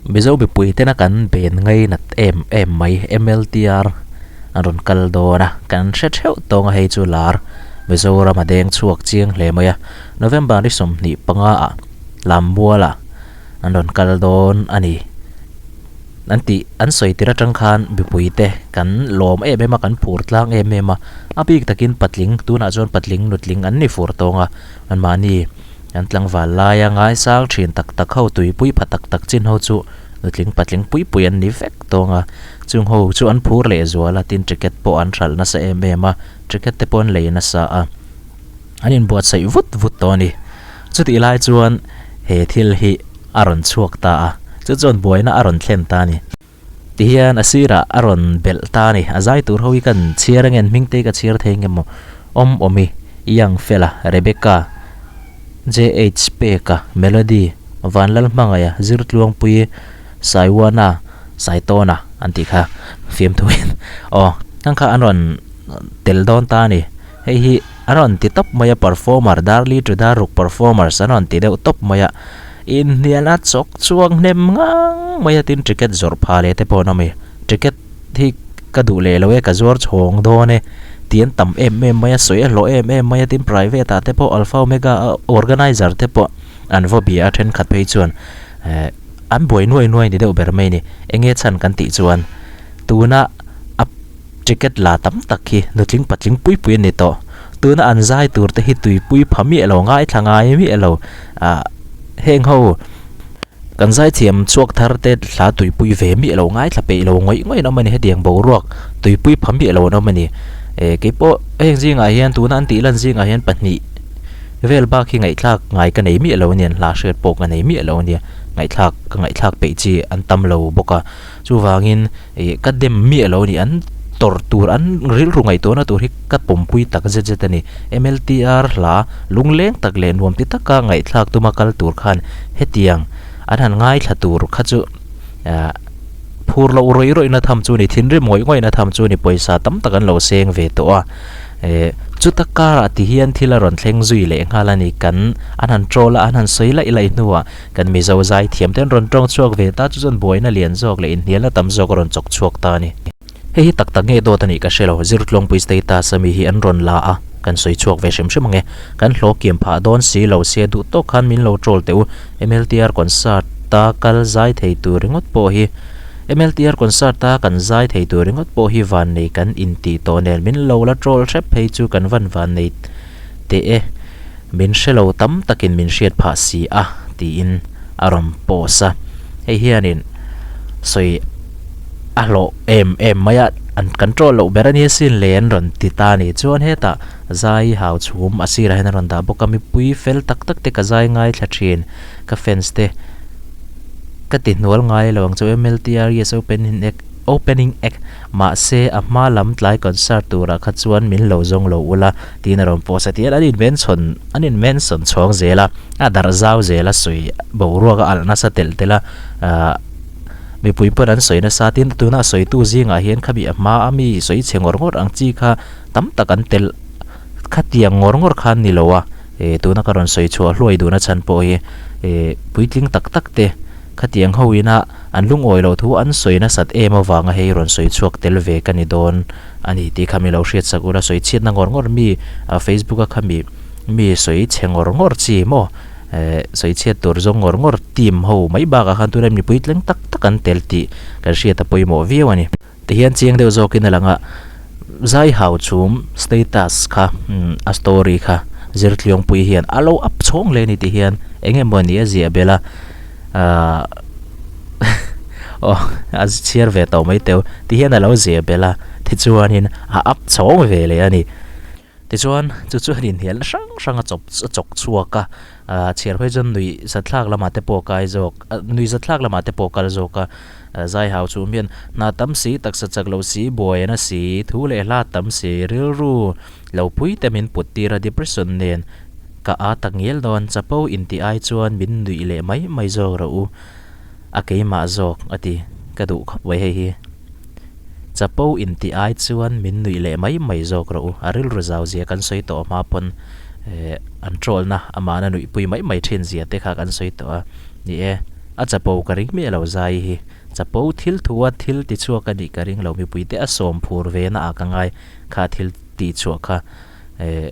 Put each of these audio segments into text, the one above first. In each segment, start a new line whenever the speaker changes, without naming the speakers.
Mizo mipui tena kan ben ngainat em em mai MLTR an rawn kal dawn a, kan hre theuh tawng a hei chu lar Mizoram a deng chhuak chiang hle mai a, November ni 25 ah Lammuala an rawn kal dawn a ni. An tih an sawi tir atang khan mipui te kan lawm em em a, kan phur tlang em em a, a bik takin patling tunah chuan patling nutling an ni fur tawng a, anmahni an tlangval laia ngaisang thin tak tak ho tuipui pha tak tak chin ho chu nutling patling pui pui an ni vek tawng a, chung ho chu an phur leh zual a, tin ticket pawh an hralh nasa em em a, ticket te pawh an lei nasa a, an inbuatsaih vut vut tawh a ni. Chutih lai chuan he thil hi a rawn chhuak ta a, chu chuan buaina a rawn thlen ta a ni. Tihian a sirah a rawn belh ta a ni. A zai tur ho hi kan chhiar ange, an hming te hi ka chhiar thei ange maw? Awm Awmi, Young Fella, Rebecca, JH Peka, Melody, Vanlalhmangaia, Zirtluangpuii, Saiwana, Saitawna an tih kha fiamthuin aw hang kha an rawn tel dawn ta a ni. Hei hi a rawn ti tawp mai a, performer, Darli to Darruk performers an rawn ti deuh tawp mai a, inhnial a chawk chuak hnem ngang mai a, tin ticket zawrh phah leh te pawh an awm e, ticket hi ka duh leh lo e, ka zuar chhawng dawn e tih an tam em em mai a, sawi a hlawh em em mai a, tin private ah te pawh Alpha Omega a organizer te pawh an vaw bia a, thenkhat phei chuan eh an buai nuai nuai ni deuh ber mai a ni, enge chhan kan tih chuan tuna a. Ticket la tam tak hi nutling patling pui pui a ni tawh. Tuna an zai tur te hi tuipui pha miah lo, ngaithla ngai miah lo. Ah heng ho kan zai thiam chhuak thar te hla tuipui ve miah lo, ngaithla peih lo ngawih ngawih an awm a ni. Hetiang boruak tuipui pha miah lo an awm a ni. Eh keipawh heng zingah hian tuna an tih lan zingah hian pahnih vel bak hi ngaihthlak ngai ka nei miah lo a ni. An hla hriat pawh ka nei miah lo a nia. Ngaihthlak ka ngaihthlak peih chi an tam lo bawk a. Chuvangin ih ka dem miah lo a ni, an tawrh tur an rilru ngaihtuahna tur hi ka pawmpui tak zet zet a ni. MLTR hla lungleng tak leh nuam ti taka ngaihthlak tuma kal tur khan hetiang an han ngaithla tur kha chu ah phur loh rawih rawihna tham chu a ni, thinrim ngawih ngawihna tham chu a ni, pawisa tam tak an lo seng ve tawh a. Eh chuta karah ti hian thil a rawn thleng zui leh nghal a ni, kan an han troll a, an han sawi laih laih hnuah Kan Mizo zai thiam te an rawn tawng chhuak ve ta chu chuan buaina lian zawk leh inhnialna tam zawk a rawn chawk chhuak ta a ni. Hei hi tak tak nge dawt a nih ka hre lo, Zirtluangpui status a mi hi an rawn la a, kan sawi chhuak ve hrim hrim ang e. Kan hlawh kiam phah dawn si lo sia duh tawk khan min lo troll teh u. MLTR concert a kal zai thei tur ringawt pawh hi MLTR concert a kan zai thei tur ringawt pawh hi vannei kan intih tawh nen min lo la troll hrep phei chu kan van vannei teh e. Min hre lo tam takin min hriat phah si a, tiin a rawn post a. Hei hianin sawi a hlawh em em mai a, an control loh ber a nia sin le an rawn ti ta a ni. Chuan hetah zai hau chhum a sirah hian a rawn dah bawk a, mipui fel tak tak te ka zai ngaithla thin, ka fans te ka ti hnual ngai lo ang chu MLTR yes open in ek. Opening act, mahse a hma lam tlai concert turah kha chuan min lo zawng lo ula tiin a rawn post a tihian an inmention an inmention chhawng zel a, a darh zau zel a sawi boruak a alh nasa telh telh a, ahh mipui pawn an sawi nasa tin tuna a sawitu zingah hian khami a hma a mi sawi chhe ngawr ngawr ang chi kha tam tak an telh khatiang ngawr ngawr khan ni lo a, eh tuna ka rawn sawi chhuah hluai duhna chhan pawh hi eh puitling tak tak te khatiang ho ina An lungawi loh thu an sawi nasat em avanga hei rawn sawi chhuak tel ve ka ni dawn a ni tih kha mi lo hriat sak ula, sawi chhiatna ngawr ngawr mi Facebook a kha mi mi sawi chhe ngawr ngawr chi maw eh sawi chhiat tur zawng ngawr ngawr team ho mai bakah khan tunah mipui tleng tak tak an tel tih kan hriat a pawimawh viau a ni. Tihian chiang deuh zawkin a lang a, zai hau chhum status kha a story kha zirtliawngpui hian a lo up chhawng hle a ni tihian eng emaw ni a ziah belh a ahh aw a chhiar ve tawh mai teu tihian a lo ziah belh a tichuanin a up chhawng ve leh a ni. Tichuan chu chuan inhnialna hrang hrang a chawp a chawk chhuak a, ah chhiar phei chuan nuih zathlak lamah te pawh a kai zawk nuih zathlak lamah te pawh a kal zawk a, zai hau chhum hian hna tam si taksa chak lo si buai na si thu leh hla tam si rilru lo pui te min put tir a depression nen ka a tak ngial dawn chapo intih ai chuan min nuih leh mai mai zawk rawh u a keimah zawk a ti ka duh khawp mai hei hi. Chapo intih ai chuan min nuih leh mai mai zawk rawh u, a rilru zau zia kan sawi tawh hma pawn eh an troll na amahna nuihpui mai mai thin zia te kha kan sawi tawh a, ni e A chapo ka ring miah lo zai hi. Chapo thil thua thil ti chhuak a nih ka ring lo mipuite a sawm phur ve na ah ka ngai kha thil tih chhuah kha eh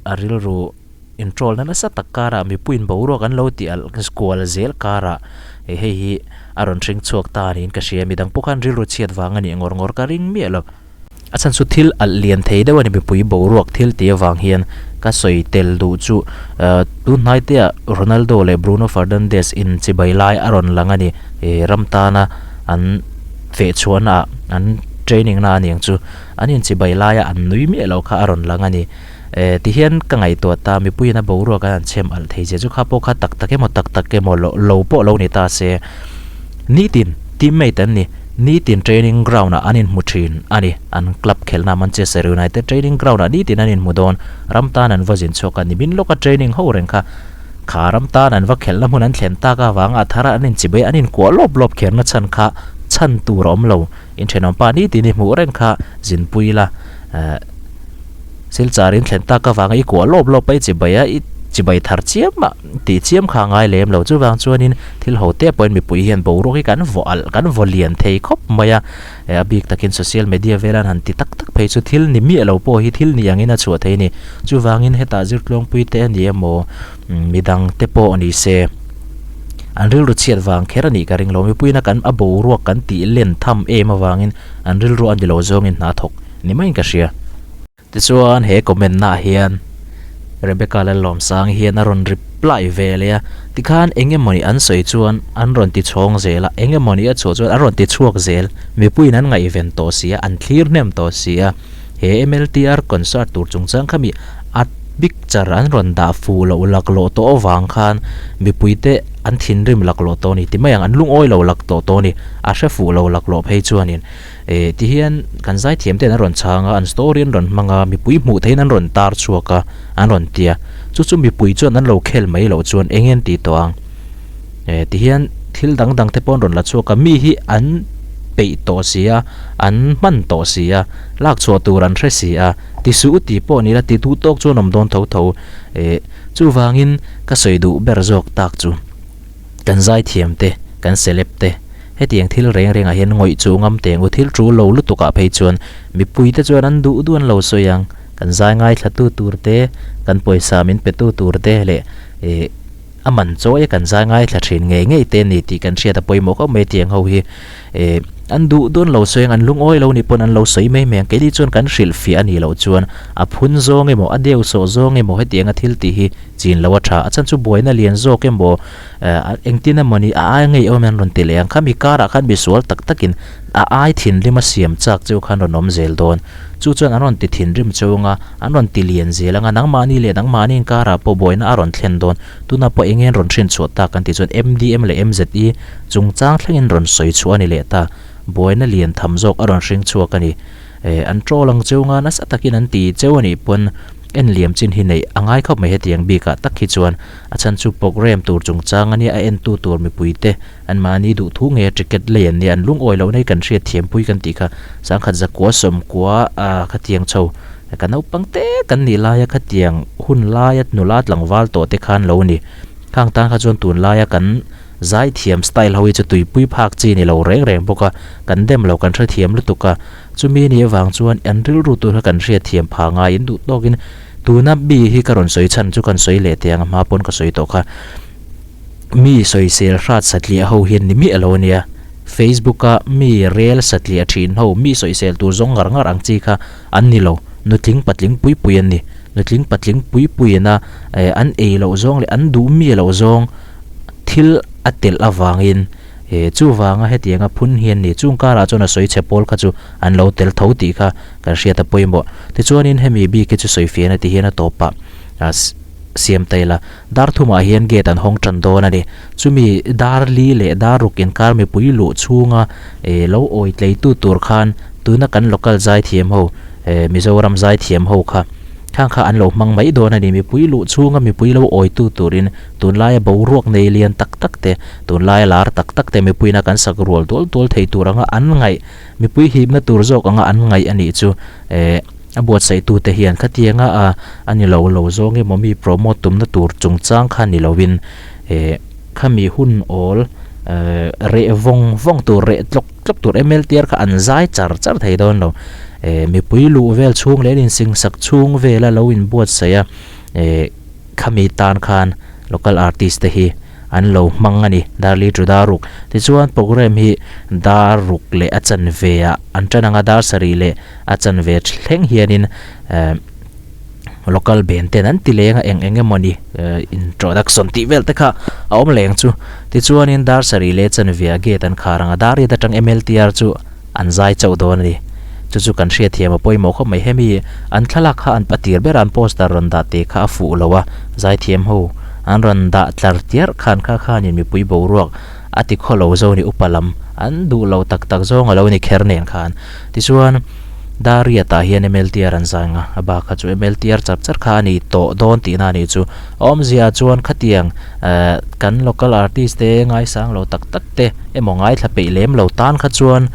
a rilru introll na nasa tak karah mipuiin boruak an lo tih alh kual zel karah eh hei hi a rawn hring chhuak ta niin ka hria midang pawh khan rilru chhiat vang a nih ngawr ngawr ka ring miah lo. A chhan chu thil alh lian thei deuh a ni mipui boruak thil tih avang hian ka sawi tel duh chu eh tun hnai te ah Ronaldo leh Bruno Fernandes in chibai lai a rawn lang a ni eh ram tana an feh chhuahna ah an training na a ni ang chu an in chibai laia an nui miah loh kha a rawn lang a ni eh tihian ka ngaihtuah ta mipuiin a boruak an han chhem alh thei zia chu kha pawh kha tak tak emaw tak tak emaw loh lo pawh lo ni ta se nitin teammate an ni nitin training ground ah an inhmu thin a ni an club khelhna Manchester United training ground ah nitin an inhmu dawn ram tan an va zin chhuak a nimin lawka training ho reng kha kha ram tan an va khelhna hmun an thlen tak avanga a thar a an inchibei an inkuah lawp lawp kherna chhan kha chhan tur a awm lo. Inthenawm pa nitin i hmuh reng kha zinpui la eh silchar in thlen tak avanga i kuah lawp lawp a i chibai a i chibai thar chiam a tih chiam kha a ngai lem lo chuvang chuanin thil ho te pawhin mipui hian boruak hi kan vaw alh kan vaw lian thei khawp mai a eh a bik takin social media vela an han ti tak tak phei chu thil ni miah lo pawh hi thil ni angin a chhuah thei a ni chuvangin hetah zirtluangpui te a ni emaw Midang te pawh ni se an rilru chhiat vang kher a nih ka ring lo. Mipuiin a kan a boruak kan tih len tham em avangin an rilru a ni lo zawngin hna thawk ni maiin ka hria. Tichuan he comment naah hian Rebecca Lallawmsang hian a rawn reply ve leh a, tikhan eng emawni an sawi chuan an rawn ti chhawng zel a, eng emawni a chhuah chuan an rawn ti chhuak zel. Mipuiin an ngaihven tawh si a, an thlir hnem tawh si a. He MLTR concert tur chungchang kha mi a picture an rawn dah fuh loh laklawh tawh avang khan mipuite an thinrim laklawh tawh a ni ti mai ang, an lungawi lo lak tawh tawh a ni, a hre fuh lo laklawh phei chuanin eh tihian kan zaithiam ten an rawn chhang a, an story an rawn hmang a, mipui hmuh theihin an rawn tar chhuak a, an rawn ti a, chu chu mipui chuan an lo khel mai loh chuan eng nge an tih tawh ang? Eh tihian thil dang dang te pawh an rawn la chhuak a, mi hi an peih tawh si a, an hman tawh si a, lak chhuah tur an hre si a, ti suh tih pawh ni la ti duh tawk chuan awm dawn tho tho. Eh chuvangin ka sawi duh ber zawk tak chu kan zaithiam te, kan celeb te hetiang thil reng rengah hian ngawih chu ngam teng u thil tul lo lutuk ah phei chuan mipui te chuan an duh duh an lo sawi ang, kan zai ngaithla tu tur te, kan pawisa min pe tu tur te leh eh. A man chawi a kan zai ngaithla thin ngei ngei te ni tih kan hriat a pawimawh khawp mai tiang ho hi eh an duh dawn lo sawi ang an lungawi lo nih pawn an lo sawi mai mai ang keini chuan kan hrilh fiah a nih loh chuan a phun zawng emaw a deu sawh zawng emaw hetiang a thil tih hi chin lo a tha a chhan chu buaina lian zawk emaw eh engtin emaw ni a ai ngei awm an rawn ti leh ang khami karah khan misual tak takin a ai thinrim a siam chak cheu khan rawn awm zel dawn. Chu chuan an rawn ti thinrim cheu anga, an rawn ti lian zel anga, nangmahni leh nangmahni inkarah pawh buaina a rawn thlen dawn. Tunah pawh eng nge an rawn hrin chhuah tak kan tih chuan MDM leh MZE chungchang thlengin rawn sawi chhuah a ni leh ta. Buaina lian tham zawk a rawn hring chhuak a ni. Eh, an troll ang cheu anga nasa takin an ti cheu a nih pawn en liam chin hi neih a ngai khawp mai hetiang bikah tak hi chuan a chhan chu programme tur chungchang a nia a entu tur mipuite Anmahni duh thu nge ticket lei an nia, an lungawi loh nei kan hriat thiampui kan tih kha sangkhat zakua sawmkua ah khatiang chho ka naupang te kan nih laia khatiang hun laia nula tlangval tawh te khan lo ni. Khang tan kha chuan tunlaia kan zaithiam style ho hi chu tuipui phak chi ni lo reng reng bawk a, kan dem lo kan hrethiam lutuk a, chumi ni avang chuan an rilru tur kha kan hriat thiam pha ngaiin duh tawkin tuna mi hi ka rawn sawi chhan chu kan sawi leh teh ang a hma pawn ka sawi tawh kha. Mi sawisel hrat satliah ho hian ni miah lo ania. Facebook a mi rel satliah thin ho, mi sawisel tur zawng ngar ngar ang chi kha an ni lo. Nutling patling pui pui an ni. Nutling patling pui pui ina eh an ei loh zawng leh an duh mi loh zawng thil a telh avangin eh chuvanga hetianga phun hian ni. Chung karah chuan a sawi chhe pawl kha chu an lo tel tho tih kha kan hriat a pawimawh. Tichuanin hemi bik hi chu sawifiahna ti hian a tawpah ah siam ta ila. Dar thumah hian gate an hawng tan dawn a ni. Chumi dar li leh dar ruk inkar mipui luh chhunga eh lo awi tleitu tur khan tuna kan local zaithiam ho eh Mizoram zaithiam ho kha khang kha an lo hmang mai dawn a ni. Mipui luh chhunga mipui lo awitu turin tunlaia boruak nei lian tak tak te, tunlaia lar tak tak te mipuiina kan sak rual dual dual thei tur anga an ngaih mipui hipna tur zawk anga an ngaih a nih chu eh A buatsaihtute hian khatianga a a ni lo lo zawng emaw mi promote tumna tur chungchang kha ni loin eh khami hun awl Reh vawng vawng tur, reh tlawk tlawk tur MLTR kha an zai char char thei dawn lo. Mipui luh vel chhung leh an insingsak chhung vela lo inbuatsaih a, khami tan khan local artist te hi an lo hmang a ni, dar li chu dar ruk. Tichuan programme hi dar ruk leh a chanve ah an tan ang a, dar sarih leh a chanve thleng hianin Local band ten an ti leng a eng eng emawni introduction tih vel te kha a awm leng chu. Tichuanin dar sarih leh chanve gate an khar ang a, dar riat atang MLTR chu an zai chauh dawn a ni. Chu chu kan hriatthiam a pawimawh khawp mai. Hemi an thlalak kha an patir ber a, an poster rawn dah teh kha a fuh lo a, zaithiam ho an rawn dah tlar tiar khan kha khanin mipui boruak a ti khaw lo zo ni upa lam an duh lo tak tak zawng a lo ni kher nen khan. Tichuan, Dariat-ah hian MLTR an zai ang a, a bak kha chu MLTR char char kha a ni tawh dawn tihna a nih chu. A awmzia chuan khatiang eh kan local artist te ngaisang lo tak tak te emaw ngaithla peih lem lo tan kha chuan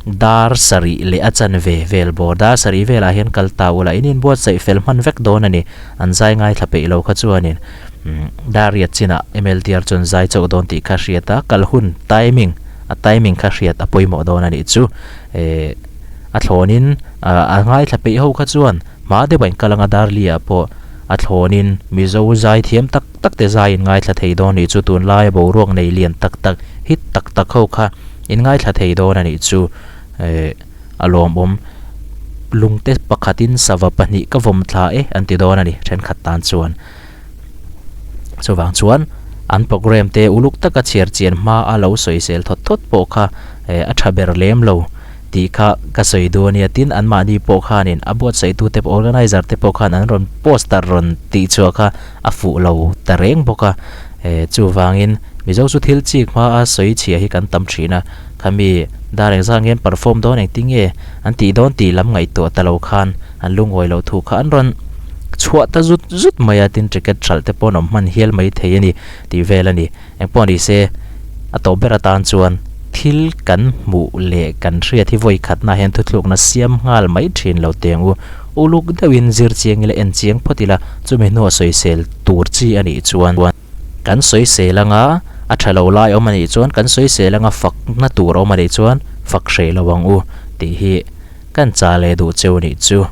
dar sarih leh a chanve vel bawr dar sarih velah hian kal ta ula in inbuatsaih fel hman vek dawn a ni. An zai ngaithla peih lo kha chuanin Dariat chinah MLTR chu an zai chauh dawn tih kha hriat a, kal hun timing a timing kha hriat a pawimawh dawn a nih chu. Ehh a thlawnin a ngaithla peih ho kha chuan hma deuh a inkal anga Darli-ah pawh a thlawnin Mizo zai thiam tak tak te zai in ngaithla thei dawn a nih chu tunlaia boruak nei lian tak tak hit tak tak ho kha in ngaithla thei dawn a nih chu. Ehh a lawmawm lungte pakhatin sava pahnih ka vawm thla e an ti dawn a ni thenkhat tan chuan. Chuvang chuan an programme te uluk taka chhiar chian hma a lo sawisel thawt thawt pawh kha eh a tha ber lem lo tih kha ka sawi duh a nia. Tin, anmahni pawh khanin a buatsaihtu te pawh organizer te pawh khan an rawn poster rawn tih chhuah kha a fuh lo ta reng bawk a. Eh chuvangin Mizo chu thil chik hma a sawi chhia hi kan tam thin a, khami dar engzah nge an perform dawn engtinge an tih dawn tih lam ngaihtuah ta lo khan An lungawi loh thu kha an rawn chhuah ta zut zut mai a, tin ticket hralh te pawh an awm hman hial mai thei a ni tih vel a ni. Engpawh ni se, a tawp ber atan chuan thil kan hmuh leh kan hriat hi vawi khatna hian thuthlukna siam nghal mai thin lo teng u. Uluk deuhin zir chiang ila en chiang phawt ila, chumi hnuah sawisel tur chi a nih chuan kan sawisel anga a tha lo lai awm a nih chuan kan sawisel anga fakna tur awm a nih chuan fak hreh lo ang u tih hi Kan cha leh duh cheu nih chu.